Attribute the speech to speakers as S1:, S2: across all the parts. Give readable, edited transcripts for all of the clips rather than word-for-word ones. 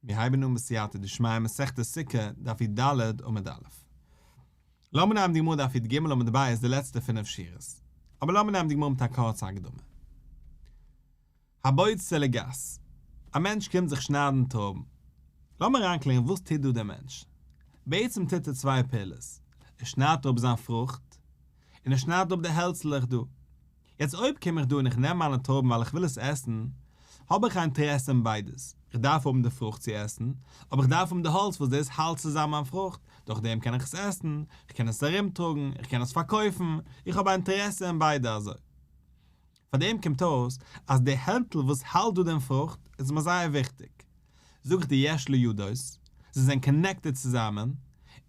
S1: מיר הייבן אן בסייעתא דשמיא מסכת סוכה, דף י"ד עמוד א'. לאמיר נעמען די גמרא דף י"ג עמוד ב' די לעצטע פינף שורות. אבער לאמיר נעמען די גמרא מיט א קורצע הקדמה. הבוצר לגת. א מענטש קומט זיך שניידן טרויבן. לאמיר אריינקלערן וואס טוט דא דער מענטש. בעצם טוט ער צוויי פעולות. ער שניידט אפ זיין פרוכט, און ער שניידט אפ די העלצלעך דא. יעצט אויב קום איך דא און איך נעם מיינע טרויבן ווייל איך וויל עס עסן, האב איך א אינטערעסע אין ביידעס, איך דארף האבן די פרוכט צו עסן, אבער איך דארף האבן די האלץ וואס דאס האלט צוזאם מיין פרוכט, דורך דעם קען איך עס עסן, איך קען עס ארומטראגן, איך קען עס פארקויפן, איך האב א אינטערעסע אין ביידע אזוי. פאר דעם קומט אויס אז די הענטל וואס האלט דא דעם פרוכט איז מיר זייער וויכטיג. זאג איך דיר יש לו ידות, זיי זענען connected צוזאמען,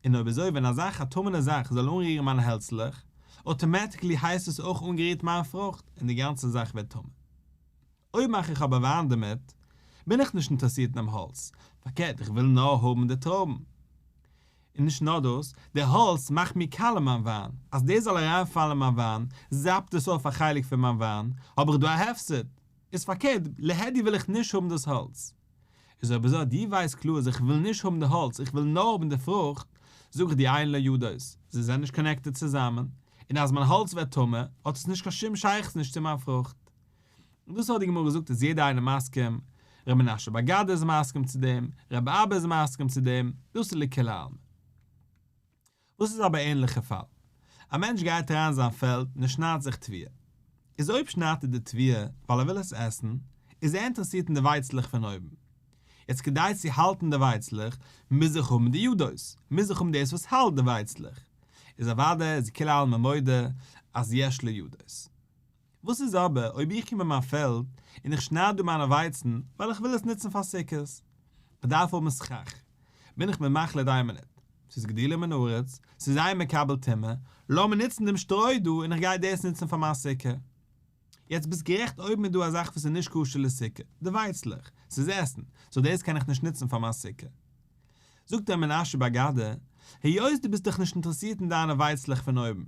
S1: און אויב אזוי ווען אזאך א טמא'נע זאך זאל אנרירן מיינע העלצלעך, automatically הייסט עס אויך אנגערירט מיין פרוכט און די גאנצע זאך ווערט טמא. אויב מאך איך אבער וויין דערמיט, בין איך נישט אינטערעסירט אינעם האלץ, פארקערט איך וויל נאר האבן די טרויבן. און נישט נאר דאס, די האלץ מאכט מיר קאלע מיין וויין, אז דאס זאל אריינפאלן אין מיין וויין, זאפט עס אויף א חלק פון מיין וויין, האב איך דא א הפסד. איז פארקערט, להדיא וויל איך נישט האבן דאס האלץ. איז אויב אזוי דו ווייסט קלאר אז איך וויל נישט האבן די האלץ איך וויל נאר האבן די פרוכט, זאג איך דיר אין לו ידות, זיי זענען נישט connected צוזאמען, און אז מיין האלץ ווערט טמא, האט עס נישט קיין שום שייכות נישט צו מיין פרוכט. און דאס האט די גמרא געזאגט איז יעדער איינער מסכים, ר' מנשה בר גדא איז מסכים צו דעם, ר' אבא איז מסכים צו דעם, דאס איז לכולי עלמא. וואס איז אבער ענליכע פאל? א מענטש גייט אריין אין זיין פעלד און ער שניידט זיך תבואה. איז אויב שניידט ער די תבואה ווייל ער וויל עס עסן, איז ער אינטערעסירט אין די ווייצלעך פון אויבן. יעצט כדי צו האלטן די ווייצלעך מוז איך האבן די ידות, מוז איך האבן דאס וואס האלט די ווייצלעך. איז אוודאי איז כולי עלמא מודה אז יש לו ידות. וואס איז אבער אויב איך קום אין מיין פעלד און איך שנייד דא מיינע ווייצן ווייל איך וויל עס נוצן פאר סוכות? איך דארף האבן סכך. בין איך מיר מחליט איין מינוט, ס'איז גידולו מן הארץ, ס'איז אינו מקבל טומאה, לאמיר נוצן דעם שטרוי דא און איך גיי דאס נוצן פאר מיין סוכה. יעצט ביסט גערעכט אויב מיר דא א זאך וואס איז נישט כשר לסוכה, די ווייצלעך, ס'איז עסן, so דאס קען איך נישט נוצן פאר מיין סוכה. זאגט ר' מנשה בר גדא, היות דו ביסט דאך נישט אינטערעסירט אין דיינע ווייצלעך פון אויבן,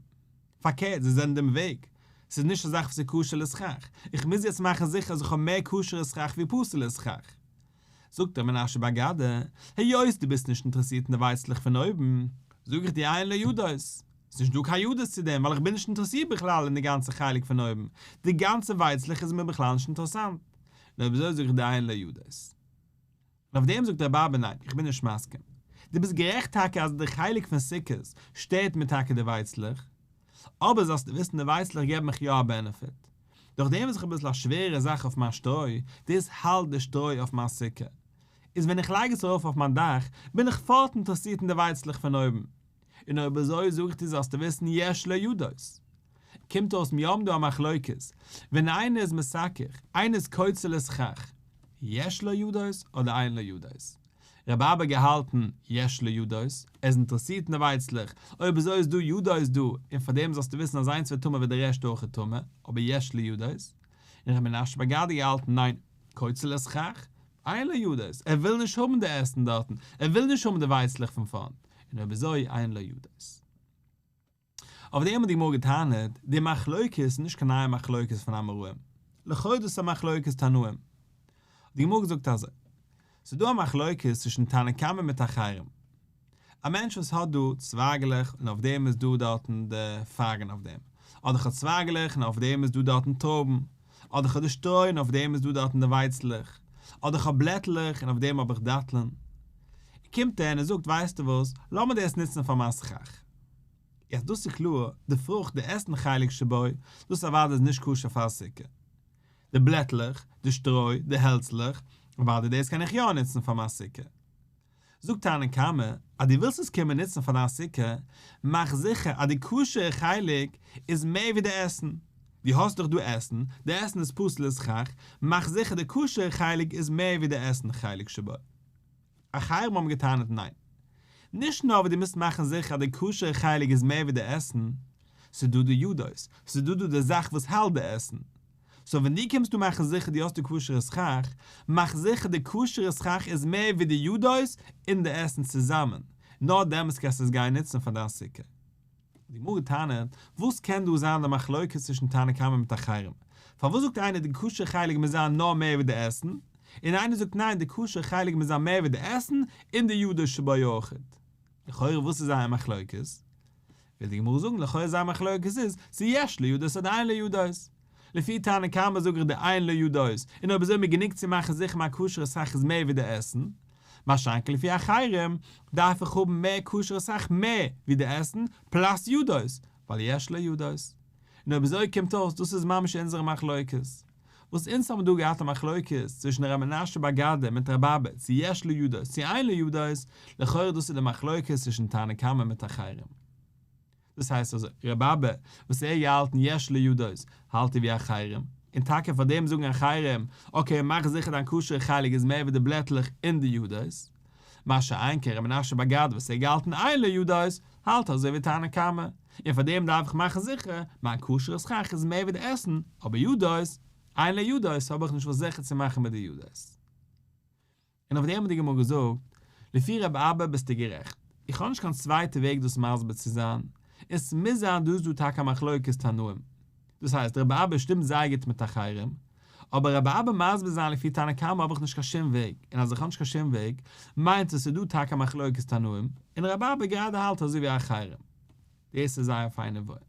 S1: פארקערט, זיי זענען דעם וועג. ס'איז נישט א זאך וואס איז כשר לסכך. איך מוז יעצט מאכן זיכער אז איך האב מער כשר'ע סכך ווי פסול'ע סכך. זאגט ר' מנשה בר גדא, היות דו ביסט נישט אינטערעסירט אין די ווייצלעך פון אויבן, זאג איך דיר אין לו ידות. ס'איז נישט דא קיין ידות צו דעם, ווייל איך בין נישט אינטערעסירט בכלל אין די גאנצע חלק פון אויבן. די גאנצע ווייצלעך איז מיר בכלל נישט אינטערעסאנט. און אויב אזוי זאג איך דיר אין לו ידות. און אויף דעם זאגט ר' אבא ניין, איך בין נישט מסכים. דו ביסט גערעכט טאקע אז די חלק פון סוכות שטערט מיר טאקע די ווייצלעך, אבער זאלסטו וויסן די ווייצלעך געבן מיך יא א benefit. דורך דעם וואס איך האב אביסל א שווערע זאך אויף מיין שטרוי, דאס האלט די שטרוי אויף מיין סוכה. איז ווען איך לייג עס ארויף אויף מיין דאך, בין איך פארט אינטערעסירט אין די ווייצלעך פון אויבן. און אויב אזוי זאג איך דיר זאלסטו וויסן יש לו ידות. קומט אויס מיר האבן דא א מחלוקת, ווען איינער איז מסכך, איינער איז קוצר לסכך, יש לו ידות אדער אין לו ידות? רבי אבא געהאלטן יש לו ידות, ער איז אינטערעסירט אין די ווייצלעך, אויב אזוי איז דא ידות דא, און פאר דעם זאלסטו וויסן אז איינס ווערט טמא ווערט די רעשט אויך טמא, אבער יש לו ידות. און רבי מנשה בר גדא געהאלטן ניין, קוצר לסכך, אין לו ידות, ער וויל נישט האבן די עסן דארטן, ער וויל נישט האבן די ווייצלעך פון פארנט, און אויב אזוי אין לו ידות. אויף דעם האט די גמרא געטענה'ט, די מחלוקת איז נישט קיין נייע מחלוקת פון אמוראים, לכאו' דאס איז א מחלוקת תנאים. האט די גמרא געזאגט אזוי, ס'איז דא א מחלוקת צווישן תנא קמא מיט אחרים. א מענטש וואס האט דא צווייגלעך און אויף דעם איז דא דארטן די פייגן אויף דעם, אדער כ'האב צווייגלעך און אויף דעם איז דא דארטן טרויבן, אדער כ'האב די שטרוי און אויף דעם איז דא דארטן די ווייצלעך, אדער כ'האב בלעטלעך און אויף דעם האב איך דאטלען. קומט ער און ער זאגט ווייסטו וואס, לאמיר דאס נוצן פאר מיין סכך. יעצט דאס איז קלאר, די פרוכט, די עסן חלק שבו, דאס אוודאי איז נישט כשר פאר א סוכה. די בלעטלעך, די שטרוי, די העלצלעך, אוודאי דאס קען איך יא נוצן פאר מיין סוכה. זאגט תנא קמא, אז דו ווילסט עס קומען נוצן פאר דיין סוכה, מאך זיכער אז די כשר'ע חלק איז מער ווי די עסן. דו האסט דאך דא עסן, די עסן איז פסול לסכך, מאך זיכער די כשר'ע חלק איז מער ווי די עסן חלק שבו. אחרים האבן געטענה'ט ניין. נישט נאר וואס דו מוזט מאכן זיכער אז די כשר'ע חלק איז מער ווי די עסן, ס'איז דא די ידות, ס'איז דא דא די זאך וואס האלט די עסן. so ווען דו קומסט דא מאכן זיכער דו האסט די כשר'ע סכך, מאך זיכער די כשר'ע סכך איז מער ווי די ידות און די עסן צוזאמען, נאר דעמאלטס קענסטו עס גיין נוצן פאר דיין סוכה. די גמרא טענה'ט, וואס קען דא זיין די מחלוקת צווישן תנא קמא מיט אחרים? פארוואס זאגט איינער די כשר'ע חלק מוז זיין נאר מער ווי די עסן? און איינער זאגט ניין די כשר'ע חלק מוז זיין מער ווי די עסן און די ידות שבו אויכעט. לכאורה וואס איז זייער מחלוקת? וויל די גמרא זאגן לכאורה זייער מחלוקת איז צו יש לו ידות אדער אין לו ידות. לפי תנא קמא זאג איך די אין לו ידות, און אויב אזוי איז מיר גענוג צו מאכן זיכער מיין כשר'ע סכך איז מער ווי די עסן. מה שאין כן לפי אחרים דארף איך האבן מער כשר'ע סכך מער ווי די עסן plus ידות, ווייל יש לו ידות. און אויב אזוי קומט אויס דאס איז ממש אונזערע מחלוקת. וואס אונז האבן דא געהאט א מחלוקת צווישן ר' מנשה בר גדא מיט ר' אבא צו יש לו ידות צו אין לו ידות, לכאורה דאס איז די מחלוקת צווישן תנא קמא מיט אחרים. דאס הייסט אזוי, ר' אבא וואס ער האט געהאלטן יש לו ידות האלט ער ווי אחרים, און טאקע פאר דעם זאגן אחרים, okay מאך זיכער דיין כשר'ע חלק איז מער ווי די בלעטלעך און די ידות. מה שאין כן ר' מנשה בר גדא וואס ער האט געהאלטן אין לו ידות, האלט אזוי ווי תנא קמא, און פאר דעם דארף איך מאכן זיכער מיין כשר'ע סכך איז מער ווי די עסן, אבער ידות, אין לו ידות האב איך נישט וואס זיכער צו מאכן מיט די ידות. און אויף דעם האט די גמרא געזאגט, לפי רבי אבא ביסטו גערעכט, איך האב נישט קיין צווייטע וועג דאס מסביר צו זיין, און ס'מוז זיין דא איז דא טאקע א מחלוקת תנאים, דאס הייסט רבי אבא שטימט זייער גוט מיט אחרים, אבער רבי אבא מסביר זיין לפי תנא קמא האב איך נישט קיין שום וועג, און אז איך האב נישט קיין שום וועג, מיינט עס ס'איז דא טאקע א מחלוקת תנאים, און רבי אבא גראדע האלט אזוי ווי אחרים. דאס איז זייער פיינע ווארט.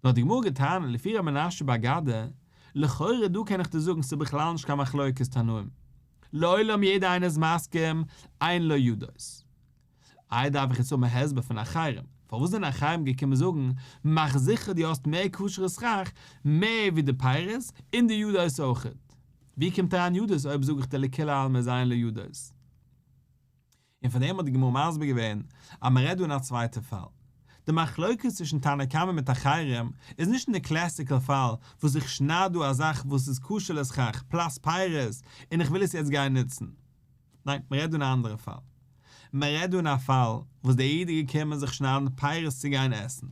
S1: נאר האט די גמרא געטענה'ט לפי ר' מנשה בר גדא, לכאורה דא קען איך דיר זאגן ס'איז בכלל נישט קיין מחלוקת תנאים, לעולם יעדער איינער איז מסכים אין לו ידות. איי דארף איך יעצט האבן א הסבר פון אחרים, פארוואס זענען אחרים געקומען זאגן מאך זיכער דו האסט מער כשר'ע סכך מער ווי די פירות און די ידות אויכעט? ווי קומט אריין ידות אויב זאג איך דיר לכולי עלמא איז אין לו ידות? און פאר דעם האט די גמרא מסביר געווען אז מען רעדט דא אין א צווייטע פאל. די מחלוקת צווישן תנא קמא מיט אחרים איז נישט אין די classical פאל וואס איך שנייד דא א זאך וואס איז כשר לסכך plus פירות און איך וויל עס יעצט גיין נוצן. ניין, מען רעדט דא אין א אנדערע פאל. מען רעדט דא אין א פאל וואס דער איד איז געקומען זיך שניידן פירות צו גיין עסן.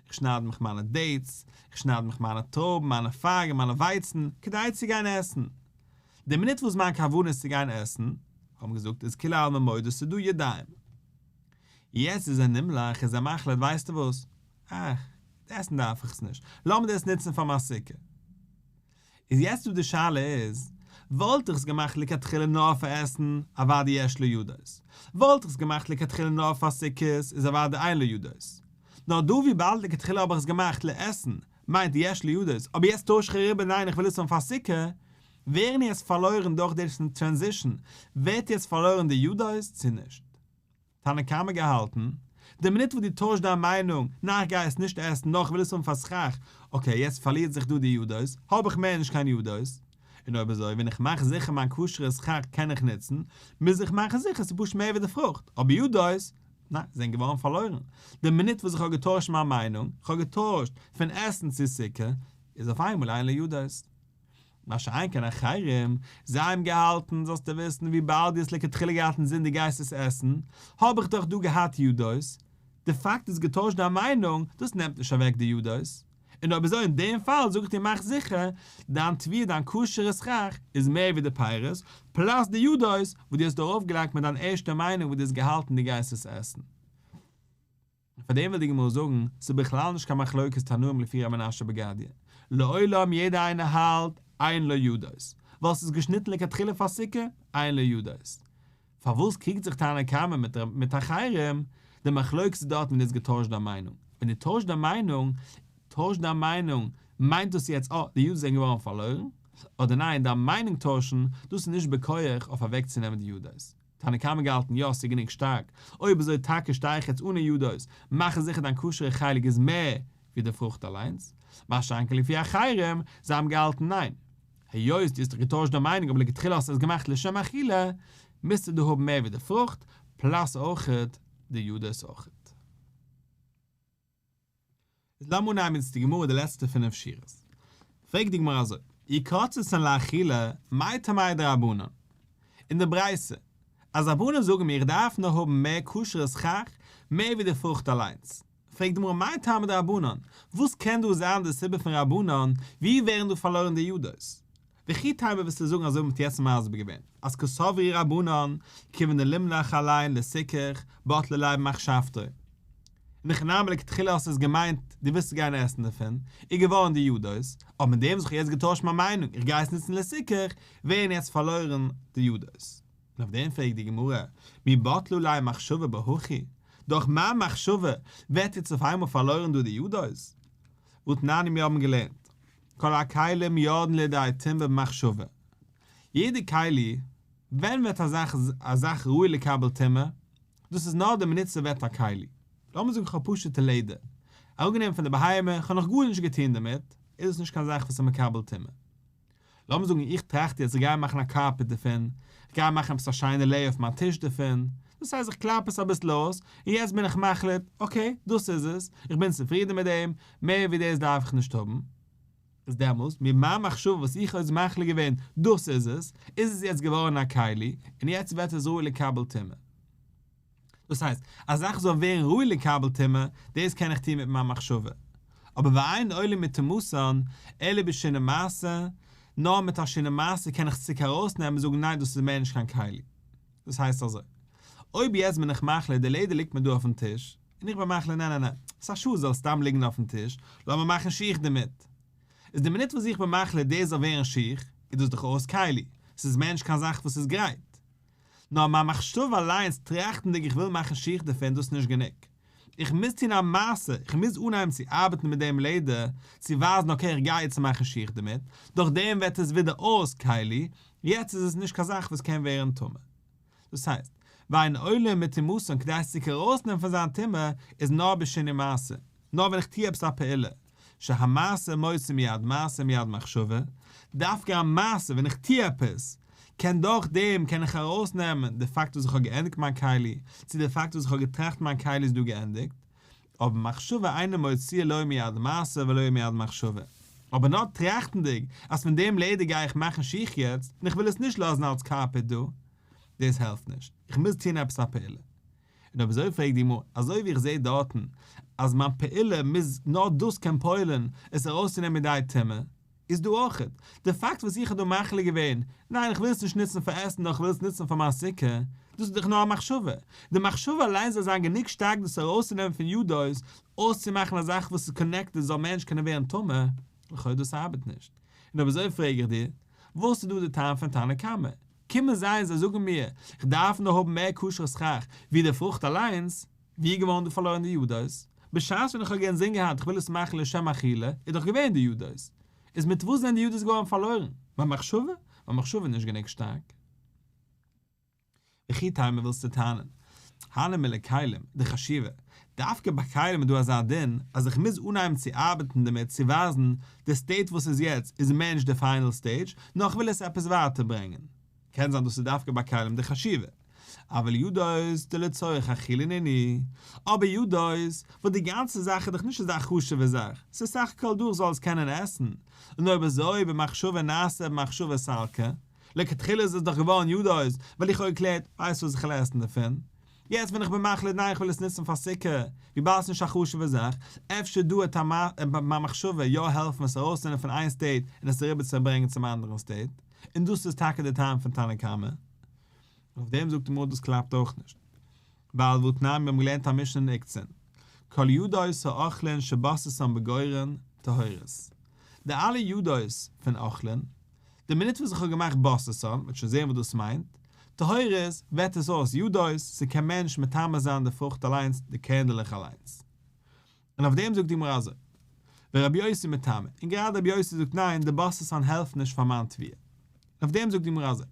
S1: איך שנייד מיך מיינע dates, איך שנייד מיך מיינע טרויבן, מיינע פייגן, מיינע ווייצן, כדי צו גיין עסן. די מינוט וואס מיין כוונה איז צו גיין עסן, האבן געזאגט איז כולי עלמא מודה ס'איז דא ידיים. יעצט איז ער נמלך, איז ער מחליט ווייסטו וואס, אך, עסן דארף איך עס נישט, לאמיר דאס נוצן פאר מיין סוכה. איז יעצט דא די שאלה איז, וואלט איך עס געמאכט לכתחילה נאר פאר עסן, אוודאי יש לו ידות. וואלט איך עס געמאכט לכתחילה נאר פאר סוכות, איז אוודאי אין לו ידות. נאר דא וויבאלד לכתחילה האב איך עס געמאכט לעסן, מיינט יש לו ידות, אבער יעצט טויש איך אריבער ניין איך וויל עס האבן פאר סוכה, ווערן יעצט פארלוירן דורך די transition, ווערט יעצט פארלוירן די ידות צו נישט? תנא קמא געהאלטן, די מינוט וואס דו טוישט דיין מיינונג, ניין איך גיי עס נישט עסן נאר איך וויל עס האבן פאר סכך, okay יעצט פארלירט זיך דא די ידות, האב איך מער נישט קיין ידות, און אויב אזוי ווען איך מאך זיכער מיין כשר'ע סכך קען איך נוצן, מוז איך מאכן זיכער ס'איז פשוט מער ווי די פרוכט, אבער ידות, ניין, זענען געווארן פארלוירן. די מינוט וואס איך האב געטוישט מיין מיינונג, איך האב געטוישט פון עסן צו סוכה, איז אויף איינמאל אין לו ידות. מה שאין כן אחרים, זיי האבן געהאלטן, זאלסטו וויסן, וויבאלד דו האסט לכתחילה געהאט אינזין דו גייסט עס עסן, האב איך דאך דא געהאט ידות. די פאקט איז געטוישט דיין מיינונג, דאס נעמט נישט אוועק די ידות. און אויב אזוי אין דעם פאל זאג איך דיר מאך זיכער, דיין תבואה דיין כשר'ע סכך איז מער ווי די פירות, plus די ידות וואס דו האסט ארויף געלייגט מיט דיין ערשטע מיינונג וואס דו האסט געהאלטן דו גייסט עס עסן. און פאר דעם וויל די גמרא זאגן, ס'איז בכלל נישט קיין מחלוקת תנאים לפי ר' מנשה בר גדיא, לעולם יעדער איינער האלט אין לו ידות, ווייל ס'איז געשניטן לכתחילה פאר סוכה, אין לו ידות. פארוואס קריגט זיך תנא קמא מיט אחרים, די מחלוקת איז דארט ווען דו האסט געטוישט דיין מיינונג, ווען דו טוישט דיין מיינונג, טוישט דיין מיינונג, מיינט דאס יעצט אה, די ידות זענען געווארן פארלוירן, אדער ניין, דיין מיינונג טוישן, דאס איז נישט בכח אויף אוועקצונעמען די ידות. תנא קמא געהאלטן יא ס'איז גענוג שטארק, אויב אזוי טאקע שטיי איך יעצט אנע ידות, מאך זיכער דיין כשר'ע חלק איז מער ווי די פרוכט אליינס, מה שאין כן לפי אחרים, זיי האבן געהאלטן ניין, היות דו האסט דיך געטוישט דיין מיינונג אבער לכתחילה האסטו עס געמאכט לשם אכילה, מוזטו דא האבן מער ווי די פרוכט, plus אויכעט די ידות אויכעט. איז לאמיר אנהייבן יעצט די גמרא די לעצטע פינף שורות. פרעגט די גמרא אזוי, אי קצצן לאכילה, מאי טעמא דרבנן? אין די ברייתא, אז רבנן זאגן מיר איך דארף נאר האבן מער כשר'ע סכך, מער ווי די פרוכט אליינס. פרעגט די גמרא מאי טעמא דרבנן, וואס קען דא זיין די סיבה פון רבנן, ווי ווערן דא פארלוירן די ידות? וכי תימא וועסטו זאגן אזוי ווי מ'האט יעצט מסביר געווען, אז קסברי רבנן, כיוון דלימלך עלין לסיכוך, בטלה ליה במחשבתו. אין הכי נמי לכתחילה האסטו עס געמיינט דו ווילסט גיין עסן דערפון, איז געווארן די ידות, אבער מיט דעם וואס איך האב יעצט געטוישט מיין מיינונג איך גיי עס נוצן לסוכך, ווערן יעצט פארלוירן די ידות. און אויף דעם פרעגט די גמרא, מי בטלה עלי מחשבה בהכי, דורך מיין מחשבה ווערט יעצט אויף איינמאל פארלוירן דא די ידות? והתנן מיר האבן געלערנט, כל הכלים יורדין לידי טומאה במחשבה, יעדע כלי, ווען ווערט א זאך א זאך ראוי לקבל טומאה? דאס איז נאר די מינוט ס'ווערט א כלי. לאמיר זאגן כ'האב פשוטע לעדער, אראפגענומען פון די בהמה, כ'האב נאך גארנישט געטון דערמיט, איז עס נישט קיין זאך וואס איז מקבל טומאה. לאמיר זאגן איך טראכט יעצט איך גיי מאכן א קארפעט דערפון, איך גיי מאכן עפעס א שיינע לעיער אויף מיין טיש דערפון, דאס הייסט איך קלאפ עס אביסל אויס, און יעצט בין איך מחליט, okay, דאס איז עס, איך בין צופרידן מיט דעם, מער ווי דאס דארף איך נישט האבן. איז דעמאלס, מיט מיין מחשבה וואס איך האב יעצט מחליט געווען, דאס איז עס, איז עס יעצט געווארן א כלי, און יעצט ווערט עס ראוי לקבל טומאה. דאס הייסט, א זאך זאל ווערן ראוי לקבל טומאה, דאס קען איך טון מיט מיין מחשבה. אבער ואין עולין מטומאתן, אלא בשינוי מעשה, נאר מיט א שינוי מעשה קען איך עס צוריק ארויסנעמען און זאגן ניין דאס איז מער נישט קיין כלי. דאס הייסט אזוי, אויב יעצט בין איך מחליט די לעדער ליגט מיר דא אויפן טיש, און איך בין מחליט ניין ניין ניין, ס'איז א שאד זאל סתם ליגן אויפן טיש, לאמיר מאכן שיך דערמיט. איז די מינוט וואס איך בין מחליט דאס זאל ווערן שיך, איז דאס דאך אויס כלי, ס'איז מער נישט קיין זאך וואס איז גרייט. נאר מיין מחשבה אליינס טראכטנדיג איך וויל מאכן שיך דערפון דאס איז נישט גענוג. איך מוז טון א מעשה, איך מוז אנהייבן צו ארבעטן מיט דעם לעדער, צו ווייזן okay איך גיי יעצט מאכן שיך דערמיט, דורך דעם ווערט עס ווידער אויס כלי, יעצט איז עס נישט קיין זאך וואס קען ווערן טמא. דאס הייסט, ואין עולין מטומאתן כדי עס צו ארויסנעמען פון זיין טומאה איז נאר בשינוי מעשה, נאר ווען איך טו עפעס א פעולה, שהמעשה מוציא מיד מעשה מיד מחשבה, דווקא א מעשה ווען איך טו עפעס, קען דורך דעם קען איך ארויסנעמען די פאקט וואס איך האב געענדיגט מיין כלי, צו די פאקט וואס איך האב געטראכט מיין כלי איז דא געענדיגט, אבער מחשבה אינה מוציאה לא מיד מעשה ולא מיד מחשבה. אבער נאר טראכטנדיג אז פון דעם לעדער גיי איך מאכן שיך יעצט און איך וויל עס נישט לאזן אלס קארפעט דא, דאס העלפט נישט, איך מוז טון עפעס א פעולה. און אויב אזוי פרעגט די גמרא, אזוי ווי איך זעה דארטן אז מיין פעולה מוז, נאר דאס קען פועל'ן עס ארויסצונעמען מידי טומאה, איז דא אויכעט, די פאקט וואס איך האב דא מחליט געווען, ניין איך וויל עס נישט נוצן פאר עסן נאר איך וויל עס נוצן פאר מיין סוכה, דאס איז דאך נאר א מחשבה, די מחשבה אליין זאל זיין גענוג שטארק דאס ארויסצונעמען פון ידות, אויסצומאכן א זאך וואס איז connected זאל מער נישט קענען ווערן טמא, לכאו' דאס ארבעט נישט. און אויב אזוי פרעג איך דיר, וואס איז דא די טעם פון תנא קמא? קומען זיי און זיי זאגן מיר, איך דארף נאר האבן מער כשר'ע סכך ווי די פרוכט אליינס, ווי איז געווארן דא פארלוירן די ידות? בשעת ווען איך האב אינזין געהאט איך וויל עס מאכן לשם אכילה, איז דאך געווען די ידות. איז מיט וואס זענען די ידות געווארן פארלוירן? מיין מחשבה? מיין מחשבה איז נישט גענוג שטארק. וכי תימא ווילסטו טענה'ן, הני מילי כלים, דחשיבי, דווקא ביי כלים איז דא אזא דין אז איך מוז אנהייבן צו ארבעטן דערמיט צו ווייזן די state וואס איז יעצט איז מער נישט די final stage, נאר איך וויל עס עפעס ווייטער ברענגען. קען זיין דאס איז דווקא ביי כלים דחשיבי. אבל ידות דלצורך אכילה נינהו, אבער ידות, וואס די גאנצע זאך איז דאך נישט אזא חשוב'ע זאך, ס'איז סך הכל דא איך זאל עס קענען עסן, און אויב אזוי במחשבה נעשה במחשבה סלקא, לכתחילה איז עס דאך געווארן ידות, ווייל איך האב געקלערט, ווייסט וואס איך וועל עסן דערפון? יעצט ווען איך בין מחליט ניין איך וויל עס נוצן פאר סוכה, וויבאלד עס איז נישט א חשוב'ע זאך, אפשר דא וועט מיין מחשבה יא העלפן עס ארויסנעמען פון איין state און עס אריבער צו ברענגען צום אנדערן state, און דאס איז טאקע די טעם פון תנא קמא. אויף דעם זאגט די גמרא דאס קלאפט אויך נישט. ווייל והתנן מיר האבן געלערנט א משנה אין עוקצין, כל ידות האוכלין שבססן בגורן טהורות. די אלע ידות פון אוכלין, די מינוט וואס איך האב געמאכט בססן, מ'וועט שוין זען וואס דאס מיינט, טהורות, ווערט עס אויס ידות, ס'קען מער נישט מטמא זיין די פרוכט אליינס, די קערנדלעך אליינס. און אויף דעם זאגט די גמרא אזוי, ורבי יוסי מטמא, און גראדע רבי יוסי זאגט ניין, די בססן העלפט נישט פאר מיין תביעה. און אויף דעם זאגט די גמרא אזוי,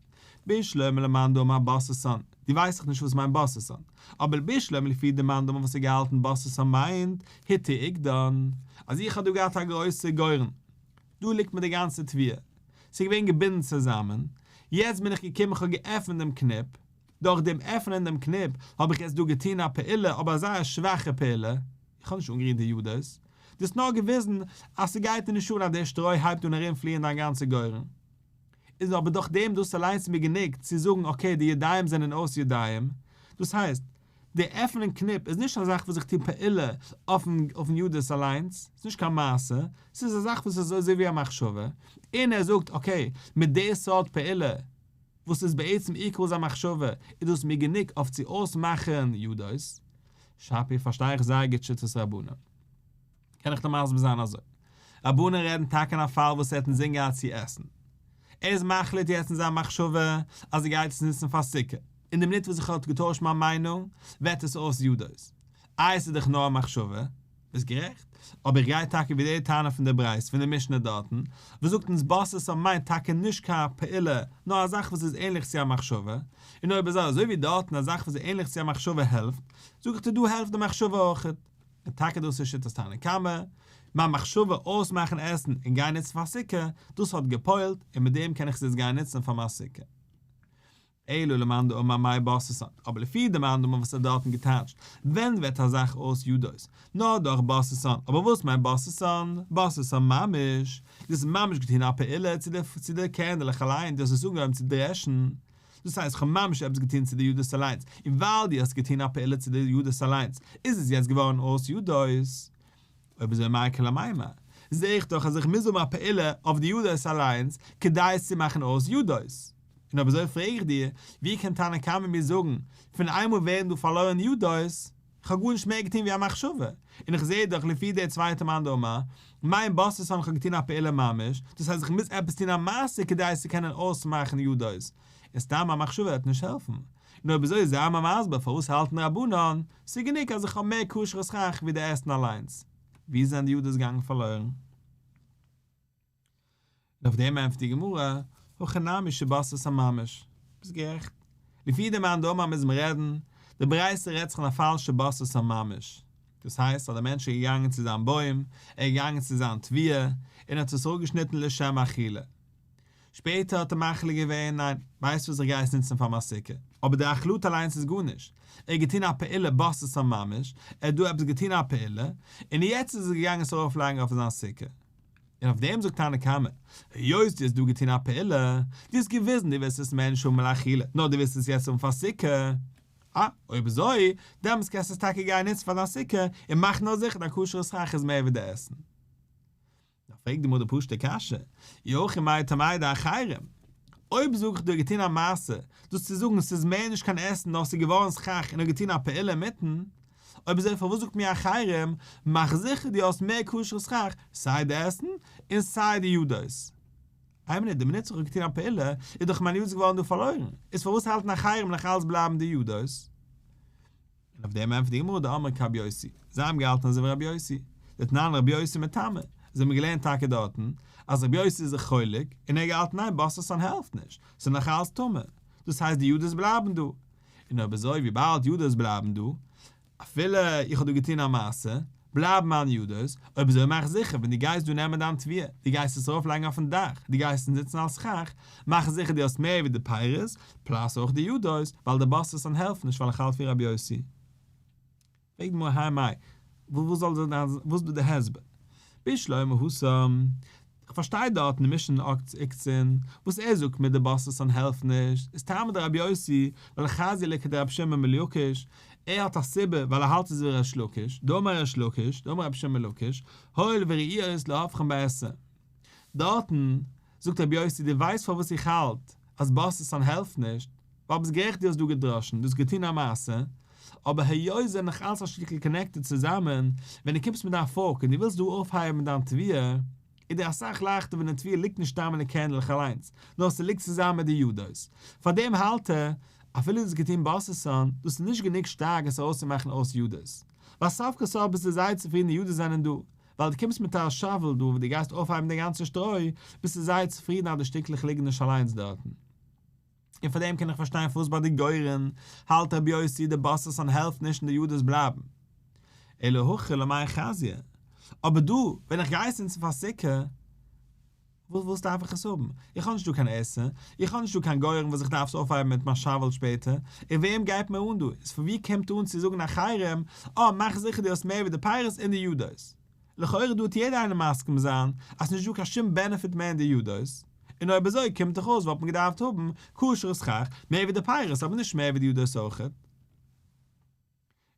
S1: בשלמא למאן דאמר בססן, דו ווייסט דאך נישט וואס מיינט בססן, אבער בשלמא לפי די מאן דאמר וואס האט געהאלטן בססן מיינט התיר אוגדן, אז איך האב דא געהאט א גרויסע גורן, דא ליגט מיר די גאנצע תבואה, ס'איז געווען געבינדן צוזאמען, יעצט בין איך געקומען איך האב געעפנט דעם קניפ, דורך דעם עפענען דעם קניפ האב איך יעצט דא געטון א פעולה, אבער א זייער שוואכע פעולה, איך האב נישט אנגערירט די ידות, דו האסט נאר געוויזן אז ס'גייט דיר נישט אן אז דער שטרוי הייבט אן ארום פליען דיין גאנצע גורן. איז אבער דורך דעם דאס אליינס מיר גענוג צו זאגן okay די ידיים זענען אויס ידיים, דאס הייסט, די עפענען קניפ איז נישט א זאך וואס איך טו פעולה אויפן ידות אליינס, ס'איז נישט קיין מעשה, ס'איז א זאך וואס איז אזוי ווי א מחשבה, און ער זאגט okay מיט די סארט פעולה וואס איז בעצם equals א מחשבה איז דאס מיר גענוג אויף צו אויסמאכן ידות. שפיר פארשטיי איך זייער גוט שיטת רבנן. קען איך דיר מסביר זיין אזוי. רבנן רעדן טאקע אין א פאל וואס ער האט אינזין געהאט צו עסן. ער איז מחליט יעצט אין זיין מחשבה אז ער גייט עס נוצן פאר סוכה. אין די מינוט וואס איך האט געטוישט מיין מיינונג ווערט עס אויס ידות. איי עס איז דאך נאר א מחשבה. ביסט גערעכט. אבער איך גיי טאקע ווי די תנא פון די ברייתא פון די משנה דארטן, וואס זאגט אונז בסתן מיינט טאקע נישט קיין פעולה, נאר א זאך וואס איז ענליך צו א מחשבה. און אויב אזוי אזוי ווי דארטן א זאך וואס איז ענליך צו א מחשבה העלפט, זאג איך דיר דא העלפט די מחשבה אויכעט. און טאקע דאס איז שיטת תנא קמא, מיין מחשבה אויסמאכן עסן און גיין נוצן פאר סוכה, דאס האט גע'פועל'ט און מיט דעם קען איך עס יעצט גיין נוצן פאר מיין סוכה. אלא למאן דאמר מאי בסתן, אבער לפי די מאן דאמר וואס האט דארטן געטייטשט, ווען ווערט א זאך אויס ידות? נאר דורך בסתן, אבער וואס מיינט בסתן? בסתן ממש, דו האסט ממש געטון א פעולה צו די צו די קערנדלעך אליין, דו האסט עס אנגעהויבן צו דרעשן, דאס הייסט כ'האב ממש עפעס געטון צו די ידות אליינס, און ווייל דו האסט געטון א פעולה צו די ידות אליינס, איז עס יעצט געווארן אויס ידות. אויב אזוי מאי איכא למימר, זע איך דאך אז איך מוז האבן א פעולה אויף די ידות אליינס כדי עס צו מאכן אויס ידות. און אויב אזוי פרעג איך דיר, ווי קען תנא קמא מיר זאגן, פון איינמאל ווערן דא פארלוירן ידות? איך האב גארנישט מער געטון ווי א מחשבה, און איך זע דאך לפי דער צווייטע מאן דאמר, מיין בסתן איך האב געטון א פעולה ממש, דאס הייסט איך מוז עפעס טון א מעשה כדי עס צו קענען אויסמאכן ידות, און סתם א מחשבה וועט נישט העלפן. און אויב אזוי זיי מיר מסביר פארוואס האלטן רבנן, ס'איז גענוג אז איך האב מער כשר'ע סכך ווי די עסן אליינס. ווי זענען די ידות געגאנגען פארלוירן? און אויף דעם ענטפערט די גמרא, הכא נמי שבסתן ממש. ביסט גערעכט. לפי די מאן דאמר מוז מען רעדן, די ברייתא רעדט זיך אין א פאל שבסתן ממש. דאס הייסט אז דער מענטש איז געגאנגען צו זיין בוים, ער איז געגאנגען צו זיין תבואה, און ער האט עס אראפגעשניטן לשם אכילה. שפעטער האט ער מחליט געווען, ניין, ווייסט וואס איך גיי עס נוצן פאר מיין סוכה. אבער די החלטה אליינס איז גארנישט. ער האט געטון א פעולה בסתן ממש, ער האט דא עפעס געטון א פעולה, און יעצט איז ער געגאנגען עס ארויפלייגן אויף זיין סוכה. און אויף דעם זאגט תנא קמא, היות דו האסט דא געטון א פעולה, דו האסט געוויזן דו ווילסט עס מער נישט האבן לאכילה, נאר דו ווילסט עס יעצט האבן פאר סוכה, אה, אויב אזוי, דעמאלטס קענסטו עס טאקע גיין נוצן פאר דיין סוכה, און מאך נאר זיכער דיין כשר'ע סכך איז מער ווי די עסן. דאן פרעגט די גמרא די פשוט'ע קשיא, אי הכי מאי טעמא דאחרים? אויב זאג איך דו האסט געטון א מעשה, דאס צו זאגן ס'איז מער נישט קיין עסן נאר ס'איז געווארן סכך און האט געטון א פעולה אינמיטן, אויב אזוי פארוואס זאגט מיר אחרים, מאך זיכער דו האסט מער כשר'ע סכך, סיי די עסן און סיי די ידות. איין מינוט, די מינוט וואס איך האב געטון א פעולה, איז דאך מיין ידות געווארן דא פארלוירן, איז פארוואס האלטן אחרים נאך אלץ בלייבן די ידות? און אויף דעם ענטפערט די גמרא דאמרי כרבי יוסי, זיי האבן געהאלטן אזוי ווי רבי יוסי, דתנן רבי יוסי מטמא, זיי האבן געלערנט טאקע דארטן אז רבי יוסי איז זיך חולק, און ער האט געהאלטן ניין בסתן העלפט נישט, ס'איז נאך אלץ טמא, דאס הייסט די ידות בלייבן דא, און אויב אזוי וויבאלד ידות בלייבן דא, אפילו איך האב דא געטון א מעשה, בלייבן מיינע ידות, אויב אזוי מאך זיכער ווען דו גייסט דא נעמען דיין תבואה, דו גייסט עס ארויף לייגן אויפן דאך, דו גייסט עס נוצן אלס סכך, מאך זיכער דו האסט מער ווי די פירות, plus אויך די ידות, ווייל די בסתן העלפט נישט ווייל איך האלט ווי רבי יוסי. פרעגט די גמרא האי מאי, וואס זאל זיין וואס איז דא די הסבר? בשלמא התם, איך פארשטיי דארט אין די משנה עוקצין, וואס ער זאגט מיר די בסתן העלפט נישט, איז טעמא דרבי יוסי, ווייל חזיא לכדרבי שמעון בן לקיש, ער האט א סיבה ווייל ער האלט אזוי ווי ריש לקיש, דאמר ריש לקיש, דאמר רבי שמעון בן לקיש, הואיל ורעועות לא הופכין בעשה. דארטן זאגט רבי יוסי דו ווייסט פארוואס איך האלט אז בסתן העלפט נישט, ווייל ביסט גערעכט דו האסט דא געדראשן, דו האסט געטון א מעשה, אבער היות זיי זענען נאך אלץ א שטיקל connected צוזאמען, ווען דו קומסט מיט דיין fork און דו ווילסט דא אויפהייבן דיין תבואה, איז דיר אסאך לייכטער ווען די תבואה ליגט נישט סתם אין די קערנדלעך אליינס, נאר ס'ליגט צוזאמען מיט די ידות. פארדעם האלט ער, אפילו דו האסט געטון בסתן, דאס איז נישט גענוג שטארק עס ארויסצומאכן אויס ידות. ווייל סוף כל סוף ביסטו זייער צופרידן די ידות זענען דא, ווייל דו קומסט מיט א shovel דא וואו דו גייסט אויפהייבן די גאנצע שטרוי, ביסטו זייער צופרידן אז די שטיקלעך ליגן נישט אליינס דארטן. און פאר דעם קען איך פארשטיין פארוואס ביי די גורן האלט רבי יוסי די בסתן העלפט נישט און די ידות בלייבן. אלא הכא למאי חזיא. אבער דא ווען איך גיי עס נוצן פאר סוכה, וואס דארף איך עס האבן? איך האב נישט דא קיין עשר, איך האב נישט דא קיין גורן וואס איך דארף עס אויפהייבן מיט מיין shovel שפעטער, און וועם גייט מיר אן דא? איז פון ווי קומט אן צו זאגן אחרים, אה מאך זיכער דו האסט מער ווי די פירות און די ידות. לכאורה דא וועט יעדער איינער מסכים זיין אז ס'נישט דא קיין שום benefit מער אין די ידות, און אויב אזוי קומט דאך אויס וואלט מען געדארפט האבן כשר'ע סכך מער ווי די פירות אבער נישט מער ווי די ידות אויכעט.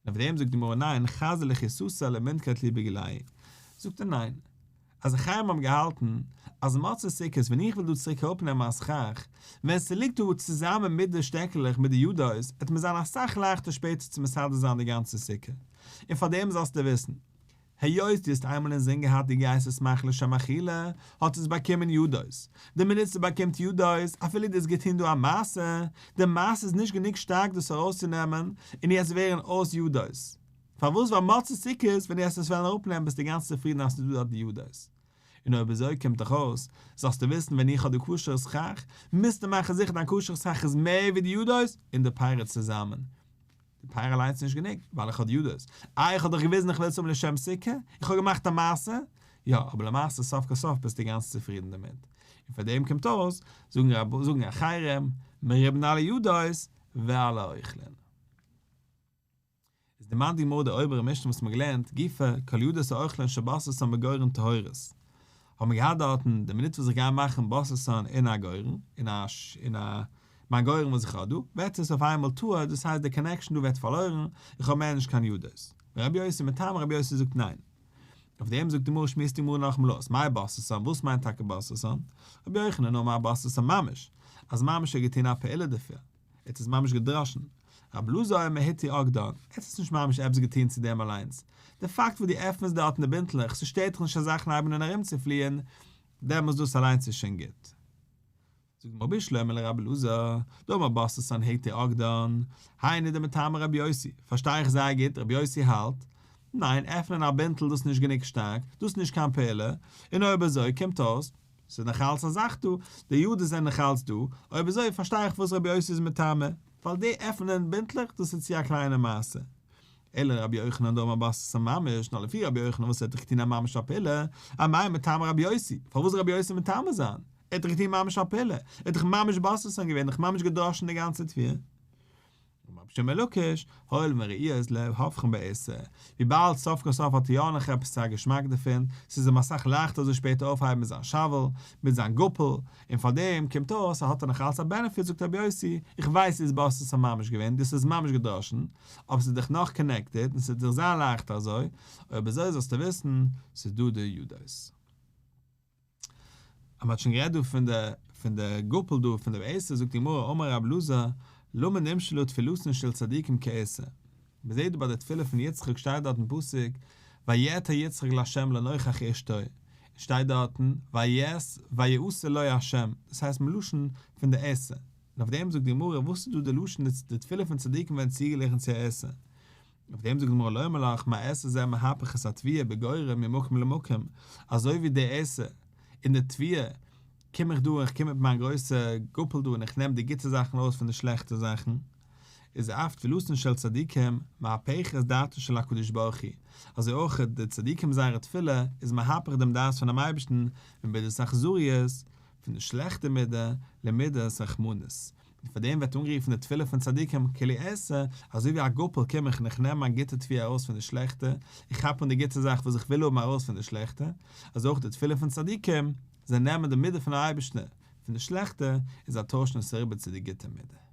S1: און אויף דעם זאגט די גמרא ניין חזיא לחיסתא למינקט להו בגילייהו, זאגט ער ניין, אז אחרים האבן געהאלטן אז מוצאי סוכות ווען איך וויל דא צוריק אראפנעמען א סכך, ווען ס'ליגט דא צוזאמען מיט די שטעקעלעך מיט די ידות, עט מיר זיין אסאך לייכטער שפעטער צו מסדר זיין די גאנצע סוכה. און פאר דעם זאלסטו וויסן, היות דו האסט איינמאל אינזין געהאט דו גייסט עס מאכן לשם אכילה, האט עס באקומען ידות. די מינוט ס'באקומט ידות, אפילו דו האסט געטון דא א מעשה, די מעשה איז נישט גענוג שטארק דאס ארויסצונעמען און יעצט ווערן אויס ידות. פארוואס? ווייל מוצאי סוכות ווען דו וועסט עס וועלן אראפנעמען ביסטו גאנץ צופרידן אז ס'איז דא דארט די ידות. און אויב אזוי קומט דאך אויס, זאלסטו וויסן ווען איך האב די כשר'ע סכך, מוזטו מאכן זיכער דיין כשר'ע סכך איז מער ווי די ידות און די פירות צוזאמען. די פירות אליינס איז נישט גענוג, ווייל איך האב די ידות. איי איך האב דאך געוויזן איך וויל עס האבן לשם סוכה, איך האב געמאכט א מעשה, יא, אבער למעשה סוף כל סוף ביסטו גאנץ צופרידן דערמיט. און פאר דעם קומט אויס, זאגן זאגן אחרים, מרובין על הידות ועל האוכלין. איז דערמאנט די גמרא די אויבערע משנה וואס מ'האט געלערנט, גופא, כל ידות האוכלין שבססן בגורן טהורות. האבן מיר געהאט דארטן די מינוט וואס איך גיי מאכן בססן אין א גורן, אין א אין א מיין גורן וואס איך האב דא, ווערט עס אויף איינמאל טהור, דאס הייסט די connection דא ווערט פארלוירן, איך האב מער נישט קיין ידות. רבי יוסי מטמא רבי יוסי זאגט ניין. אויף דעם זאגט די גמרא שמועסט די גמרא נאכאמאל אויס, מאי בססן, וואס מיינט טאקע בססן? רבי יוחנן אמר בססן ממש, אז ממש ער האט געטון א פעולה דערפאר. ער האט עס ממש געדראשן. רבי אלעזר אמר הטה אגדן, ער האט עס נישט ממש עפעס געטון צו דעם אליינס. די פאקט וואס דו עפענסט דארטן די בינטלעך, ס'שטערט דיך נישט אז זאכן הייבן אן ארומצופליען, דעמאלס דאס אליינס איז שוין גוט. זאגט די גמרא בשלמא לרבי אלעזר, דאמר בססן הטה אגדן, היינו דמטמא רבי יוסי, פארשטיי איך זייער גוט, רבי יוסי האלט, ניין, עפענען א בינטל דאס איז נישט גענוג שטארק, דאס איז נישט קיין פעולה, און אויב אזוי קומט אויס, ס'איז נאך אלץ א זאך דא, די ידות זענען נאך אלץ דא, אויב אזוי פארשטיי איך וואס רבי יוסי איז מטמא, ווייל די עפענען בינטלעך דאס איז צו א קליינע מעשה. אלא רבי יוחנן דאמר בססן ממש, נאר לפי רבי יוחנן וואס ער האט דאך געטון א ממש א פעולה, אמאי מטמא רבי יוסי, פארוואס זאל רבי יוסי מטמא זיין? ער האט דאך געטון ממש א פעולה, ער האט דאך ממש בססן געווען, דאך ממש געדראשן די גאנצע תבואה. אמר רבי שמעון בן לקיש, הואיל וראויות להופכן בעתר, וויבאלד סוף כל סוף האט ער יא נאך עפעס א געשמאק דערפון, ס'איז אים אסאך לייכטער אזוי שפעטער אויפהייבן מיט זיין shovel, מיט זיין גאפל, און פארדעם קומט אויס אז האט ער נאך אלץ א benefit זאגט רבי יוסי, איך ווייס ס'איז בססן ממש געווען, דאס איז ממש געדראשן, אבער ס'איז דאך נאך connected און ס'וועט זיך זיין לייכטער אזוי, אויב אזוי זאלסטו וויסן, ס'איז דא די ידות. אז מ'האט שוין גערעדט דא פון די פון די גאפל דא פון די עתר זאגט די גמרא אמר רב אלעזר למה נמשלה תפילתן של צדיקים כעתר מ'זעט דא ביי די תפילה פון יצחק שטייט דארט אין פסוק ויעתר יצחק לה' לנוכח אשתו און שטייט דארטן ויעש ויעתר לו ה' דאס הייסט מלשון פון די עתר און אויף דעם זאגט די גמרא וואס איז דא די לשון די תפילה פון צדיקים ווערן צוגעגליכן צו א עתר אויף דעם זאגט די גמרא לומר לך מה עתר זה מהפך את התבואה בגורן ממקום למקום, אזוי ווי די עתר אין די תבואה קום איך דא און איך קום מיט מיין גרויסע גאפל דא און איך נעם די גוטע זאכן ארויס פון די שלעכטע זאכן, איז אף תפילתן של צדיקים מהפכת דעתו של הקדוש ברוך הוא, אזוי אויך די צדיקים זייערע תפילה איז מהפך דעם דעת פונעם אייבערשטן ממידת אכזריות, פון די שלעכטע מידה, למידת רחמנות. און פאר דעם ווערט אנגערופן די תפילה פון צדיקים כאילו עתר, אזוי ווי א גאפל קום איך און איך נעם מיין גוטע תבואה ארויס פון די שלעכטע, איך כאפ אן די גוטע זאך וואס איך וויל האבן ארויס פון די שלעכטע, אזוי אויך די תפילה פון צדיקים, זיי נעמען די מידה פון אייבערשטן פון די שלעכטע, און זיי טוישן עס אריבער צו די גוטע מידה.